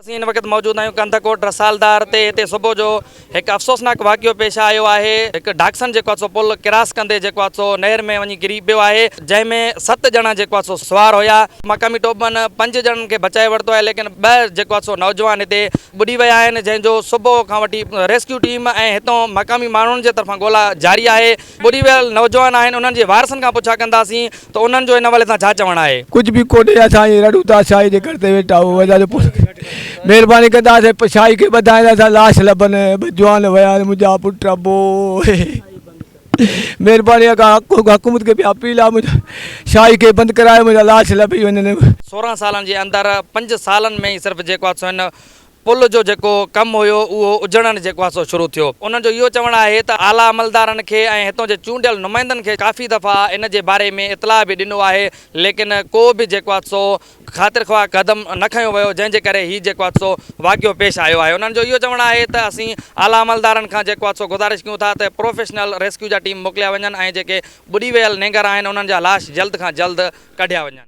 اسين هن وقت موجود آهيون ڪنڌڪوٽ رسالدار تي هتي صبح جو هڪ افسوسناڪ واقعو پيش آيو آهي هڪ ڊاڪسن جيڪو آهي سو پل ڪراس ڪندي جيڪو آهي سو نهر ۾ وڃي ڪري پيو آهي جنهن ۾ ست ڄڻا جيڪو آهي سو سوار هيا مقامي ٽوٻن پنج ڄڻن کي بچائي ورتو آهي ليڪن ٻه جيڪو آهي سو نوجوان هتي ٻڏي ويا آهن جنهن جو صبح کان وٺي ريسڪيو ٽيم ۽ هتون مقامي ماڻهن جي طرفان ڳولا جاري آهي ٻڏي ويل نوجوان آهن انهن جي وارثن کان پڇا ڪنداسين ته انهن جو ان حوالي سان ڇا چوڻ آهي. ڪجهه به ڪونهي اسان ائين رڙون ٿا شاهي جي گهر تي ويٺا آهيون اسان جو پٽ مهرباني ڪندا اسان شاهي کي ٻڌائيندا اسان لاش لڀن ٻه جوان ويا آهن منهنجا پٽ ابو مهرباني حڪومت کي به اپيل آهي منهنجا شاهي کي بند ڪرايو منهنجا لاش لڀي وڃن. 16 سالن جي اندر پنج سالن ۾ ئي صرف جيڪو آهي سو هن پل جو جيڪو ڪم هيو اهو اجڙڻ جيڪو آهي سو شروع ٿيو. انهن جو اهو چوڻ آهي ته اعليٰ عملدارن کي ۽ هتون جي چونڊيل نمائندن کي ڪافي دفعا ان جي باري ۾ اطلاع به ڏنو آهي ليڪن ڪو به جيڪو آهي سو خاطر خواهه قدم نه کنيو ويو جنهن جي ڪري هي جيڪو آهي سو واقعو پيش آيو آهي. انهن جو اهو چوڻ آهي ته اسين اعليٰ عملدارن کان جيڪو آهي سو گذارش ڪيون ٿا ته پروفيشنل ريسڪيو جا ٽيم موڪليا وڃن ۽ جيڪي ٻڏي ويل نينگر آهن انهن جا لاش جلد کان جلد ڪڍيا وڃن.